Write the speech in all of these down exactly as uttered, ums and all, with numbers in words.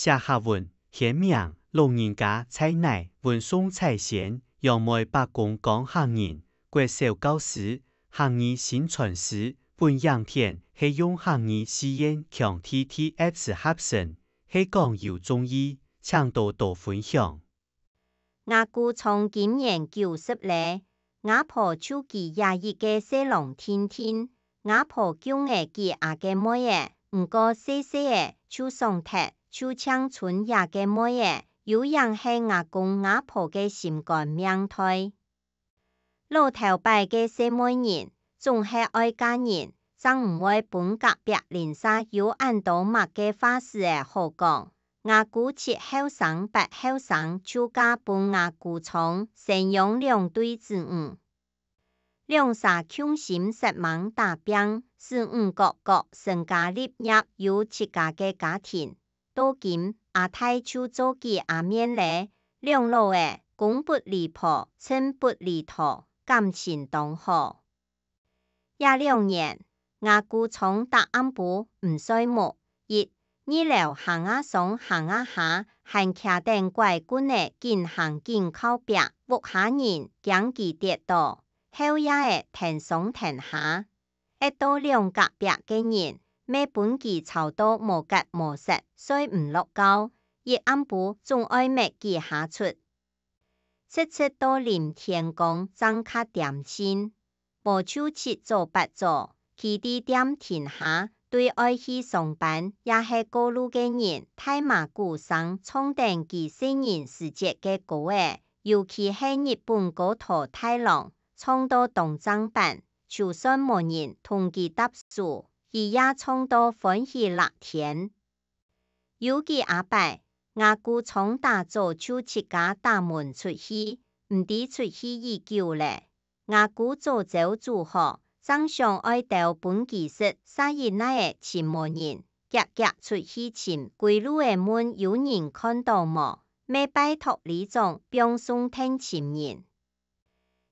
寫客文，簽名，老人家在哪，文送在先，楊梅伯公講客人，國小教師，客語薪傳師，本影片係用客語四縣腔TTS合成，係講有中意，請多多分享。 吾姑丈今年九十咧，吾婆就佢這一个細郎定定。吾婆降仔幾下个妹仔，毋過細細仔就爽忒，就淨伸這个妹仔，有影係吾公吾婆个心肝命大。 老頭擺个細妹人，總係愛嫁人，正毋會分隔壁鄰舍有恁多麼个話事仔好講。吾姑七後生八後生就嫁分吾姑丈，生養兩對子女。兩儕共心煞猛打拚，子女各各成家立業，有自家个家庭。 到今，阿大就做佢阿面咧，兩老仔，公不離婆，秤不離砣，感情當好。這兩年，吾姑丈逐暗晡毋睡目，一日流行啊上行啊下，還擎等拐棍仔緊行緊靠壁，屋下人驚佢跌倒，後夜仔跈上跈下。 挨到兩隔壁个人，乜分佢吵到無結無舌，睡毋落覺，一暗晡總愛搣幾下齣。直直到臨天光正較恬靜，無就七早八早，佢在店停下，對愛去上班也係過路个人，大嫲牯聲唱等佢細人時節个歌仔，尤其係日本歌頭大郎，唱到當正版。 就算無人同佢搭手，佢也唱到歡喜辣天。有幾下擺，吾姑丈打早就自家打門出去，毋知出去已久咧。吾姑早朝煮好，正想愛兜分佢食，煞一哪仔尋無人，遽遽出去尋，歸路仔問有人看到無，乜拜託里長放送跈尋人。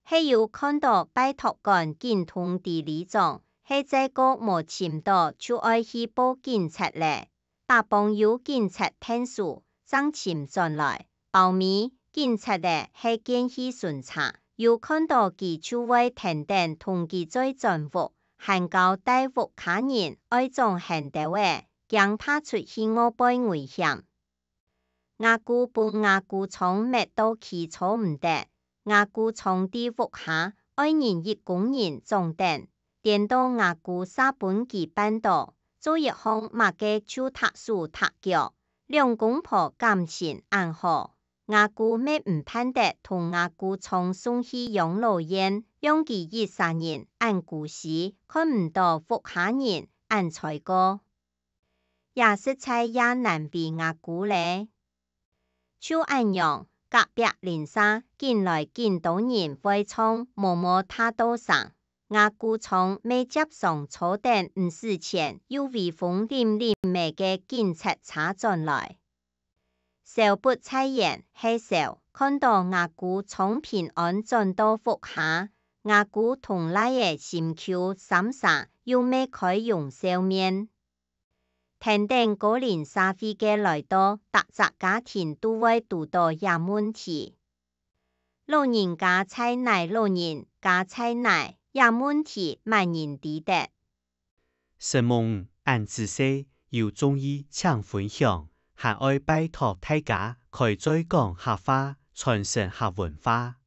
係有看到拜託趕緊通知里長，係再過無尋到就愛去報警察咧。打幫有警察𢯭手，正尋轉來。包尾，警察仔係見去巡查，有看到佢就會跈等同佢載轉屋，還交代屋下人愛掌現兜仔，驚怕出去外背危險。 吾姑分吾姑丈搣到佢坐毋得，吾姑丈在屋下，愛人一工人掌等，顛倒吾姑煞分佢辦到，做一項麼个就䌈手䌈腳，兩公婆感情恁好。吾姑乜毋盼得同吾姑丈送去養老院，讓佢一儕人恁孤栖，看毋到屋下人恁衰過。 也實在也難為吾姑咧。就恁樣，隔壁鄰舍緊來緊多人會唱嬤嬤他多聲，吾姑丈乜輒常坐等毋使錢又威風凜凜仔个警察車轉來。愁不在焉係愁，看到吾姑丈平安轉到屋下，吾姑同倈仔心臼三儕，又乜開容笑面。 跈等高齡社會个來到，逐隻家庭都會堵到這問題。老人家在哪，老人家在哪，這問題麼人知得？承蒙，恁仔細，有中意請分享，還愛拜託大家開嘴講客話，傳承客文化。